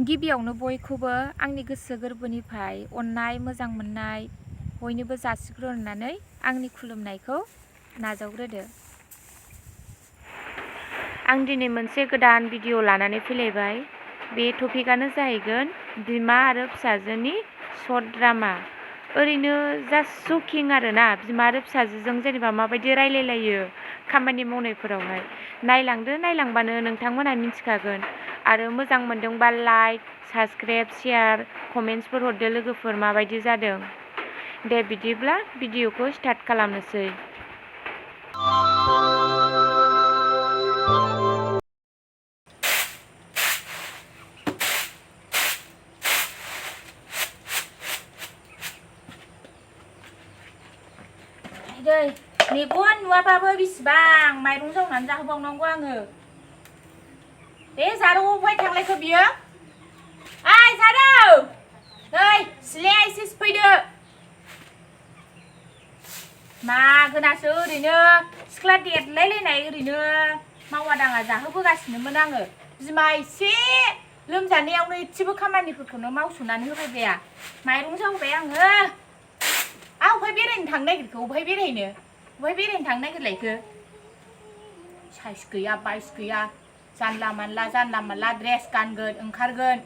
गिबियावनो बयखौबो आंनि गोसो गोरबोनिफ्राय अननाय मोजां मोननाय बयनोबो जासिग्रोनानै आंनि खुलुमनायखौ नाजावग्रोदो। आं दिनै मोनसे गोदान भिडिअ लानानै फैलायबाय। बे टपिकआनो जाहैगोन बिमा आरो फिसाजोनि शर्ट ड्रामा। ओरैनो जास्ट शकिं आरोना, बिमा आरो फिसाजोजों जेनेबा माबायदि रायलायलायो खामानि मावनायफोरावहाय। नायलांबानो नोंथांमोनहा मिथिखागोन। आरो मोजां मोनदोंबा लाइक, साबस्क्राइब, शेयार, कमेन्ट्सफोर हरदो लोगोफोर माबायदि जादों। दे बिदिब्ला भिडिअखौ स्टार्ट खालामनोसै। दै मेगन नुवाबाबो बेसेबां माइरं जावनानै जाहोबावनांगौ आङो। बे जारौ अबहाय थांलायखो बियो? ओइ जारौ, नै सिलाया एसे सिफैदो। मागोनासो ओरैनो सिख्ला देरलायलायनाय ओरैनो मावा दाङा जाहोबोगासिनोमोन आङो। बिमा एसे लोमजानायावनो एसेबो खामानिफोरखौनो मावस'नानै होबाय जाया। माइरं जावबाय आङो। अबहाय बेरायनो थांनो नागिरखो? अबहाय बेरायनो थांनो नागिरलायखो? साइस गैया बाइस गैया, जानला मानला ड्रेस गानगोन ओंखारगोन।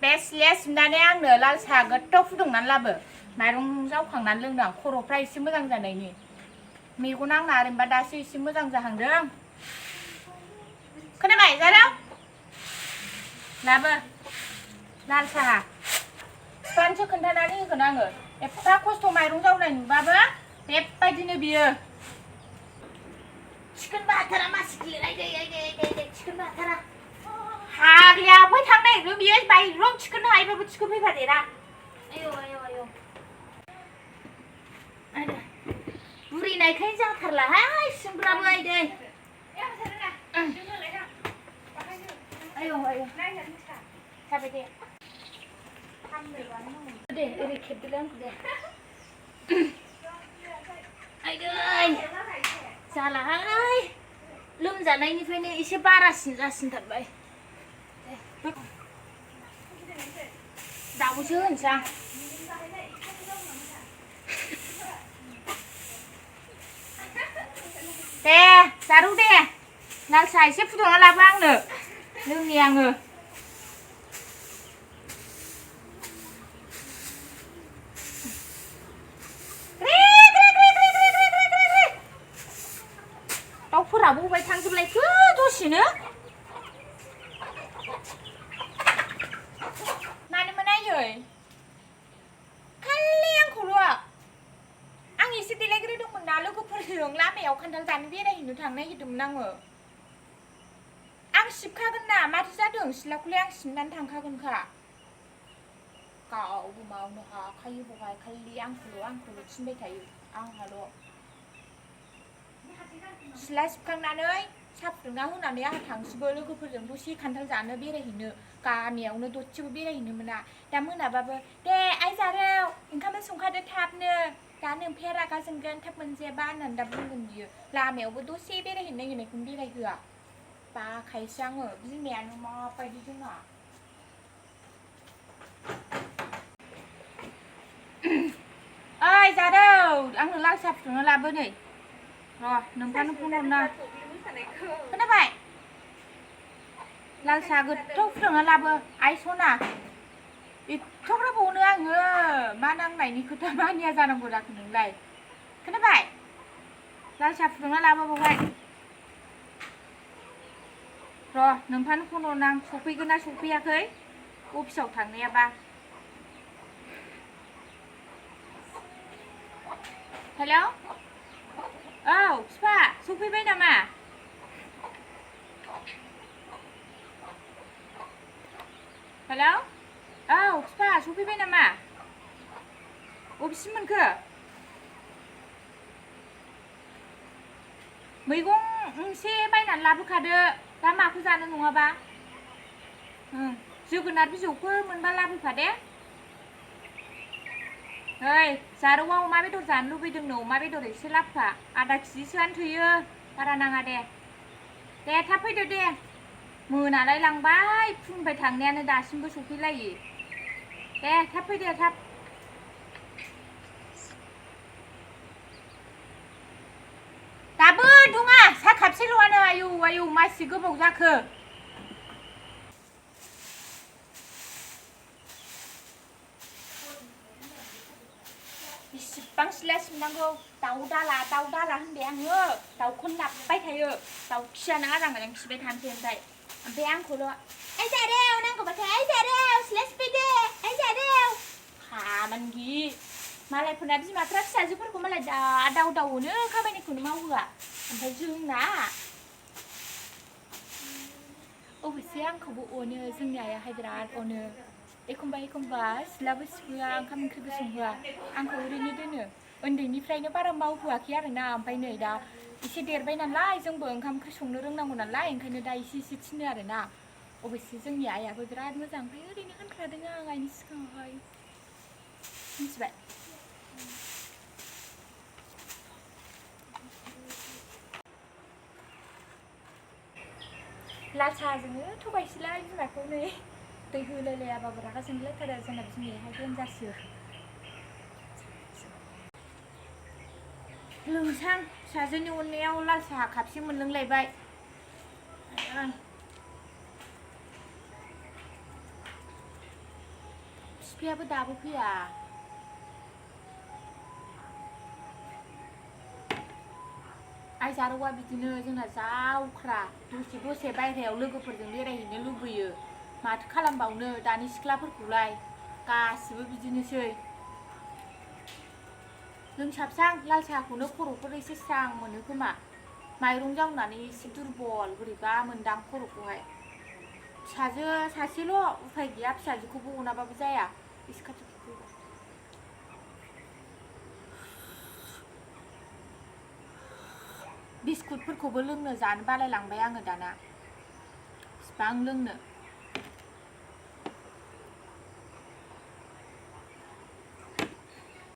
बे सिलाया सिबनानै आंनो लाल साहा गोथाव फुदुंनानै लाबो। माइरं जावखांनानै लोंदों आं, खर'फ्रा एसे मोजां जानायनि। मेगना आंना ओरैनोबा दासो एसे मोजां जाहांदों। खोनाबाय जारौ? लाबो लाल साहा। बिफानोसो खोन्थानानै होगोन आङो। एफा खस्थ' माइरं जावनाय नुबाबो बेबायदिनो बियो। थिखोनबो हाथारा मानसिखौलाय आइदै थिखोनबो हाथारा। फाग्लिया अबहाय थांनो नागिरदों बियो? माइरं थिखोनो हायोबाबो थिखोफैफादेरा। आयौ बुरैनायखायनो जाथारलाहाय सिंफ्राबो आइदै। आयौ जाबाय दे। दे ओरै खेबदोलाय आंखौ दे। आइदै जालाहाय, लोमजानायनिफ्रायनो एसे बारासिन जासिनथारबाय। दाउसो होनसै आं। दे जारौ दे, लाल साहा एसे फुदुंना लाबो आंनो, लोंनि आङो। दाउफोराबो अबहाय थांजोबलायखो दसेनो? मानोमोन आयै? खालि आंखौल'। आं एसे देलायग्रोदोंमोन ना लोगोफोरजों लामायाव खान्थाल जानो बेरायहैनो थांनो नागिरदोंमोन आङो। आं सिबखागोन ना, माथो जादों? सिथ्लाखौलाय आं सिबनानै थांखागोनखा। गावबो मावनो हाखायो बहाय, खालि आंखौल' थिनबाय थायो, आंहाल'। सिथ्ला सिबखांनानै साहा फुदुंना होनानै आंहा थांसिगौ लोगोफोरजों दसे खान्थाल जानो बेरायहैनो। गामियावनो दसेबो बेरायहैनो मोना। दा मोनाबाबो दे आइ जारौ ओंखामबो संखादो थाबनो, दानो नोमफाया रागा जोंगोन थाब मोनजायाबा होननानै दा बुंगोन बियो। लामायावबो दसे बेरायहैनो नागिरनायखौनो बेरायहोआ। बाखायोसो आङो, बिमायानो माबायदि जोंना। ओइ जारौ, आंनो लाल साहा फुदुंना लाबो नै। र' नोंथांनो फन हरना। खोनाबाय? लाल साहा गोथाव फुदुंना लाबो आइ सना। एथ'ग्राबावनो आङो मा नांनायनि खोथा मानिया जानांगौ जाखो नोंलाय? खोनाबाय? लाल साहा फुदुंना लाबो बावहाय। र' नोंथांनो फन हरना, सफैगोन ना सफैयाखै अफिसाव थांनायाबा। हेलौ, औ फिफा सफैबाय नामा? हेलौ, औ फिफा सफैबाय नामा? अबेसिम मोनखो? मैगं एसे बायनानै लाबोखादो, दा माखौ जानो नङाबा। जोगोनार बिजौफोर मोनबा लाबोफा दे। ओइ जारौआ अमा बेदर जानो लुबैदोंनो, अमा बेदर एसे लाबोफा, आधा केजिसोआनो थोयो, बारा नाङा दे। दे थाब फैदो दे। मोनालाय लांबाय फुंनिफ्राय थांनायानो दासिमबो सफैलायै दे थाब फैदो थाब दाबो दङा सा खापसेल'आनो आयौ आयौ मासि गोबाव जाखो बेसेबां सिला सिबनांगौ दाउ दाला होनबाय आङो दाउखौनो लाबबाय थायो दाउ खियानो आजां गाजां खिबाय थानोसै ओमफ्राय आंखौल' ओइ जारेव नांगौबाथाय ओइ जारेव सिला सिबफैदो ओइ जारेव खामानि गैयि मालायफोरना बिमाफ्रा फिसाजोफोरखौ मालाय दाव दावनो खामानिखौनो मावहोआ ओमफ्राय जोंना अबयसे आंखौबो अनो जोंनि आइयाहाय बिराद अनो एखमबा सिलाबो सिबहोआ ओंखाम ओंख्रिबो संहोआ आंखौ ओरैनो दोनो उन्दैनिफ्रायनो बारा मावहोआखै आरोना ओमफ्राय नै दा एसे देरबाय नालाय जोंबो ओंखाम ओंख्रि संनो रोंनांगौ नालाय ओंखायनो दा एसे थिनो आरोना अबयसे जोंनि आइयाबो बिराद मोजां ओमफ्राय ओरैनो होनखादों आं आइनि सिगाङावहाय मिथिबाय लाल साहाजोंनो थगायसैलाय बिमाखौ नै दै होलायलायाबाबो रागा जोंलायथारो जोंना बिमायाहाय देनजारसो लोंसां फिसाजोनि अननायाव लाल साहा खापसे मोनलोंलायबाय बिफायाबो दाबो फैया आइ जारौआ बिदिनो जोंना जावख्रा दसे बायह्रायाव लोगोफोरजों बेरायहैनो लुबैयो माथो खालामबावनो दानि सिख्लाफोरखौलाय गासिबो बिदिनोसै लोंसाबसां लाल साहाखौनो खर'फोर एसे स्रां मोनो खोमा माइरं जावनानै एसे दुरबल बोरैबा मोनदां खर'खौहाय फिसाजो सासेल' उफाय गैया फिसाजोखौबो अनाबाबो जाया एसे खाथि बिस्कुटफोरखौबो लोंनो जानो बालायलांबाय आङो दाना बिसिबां लोंनो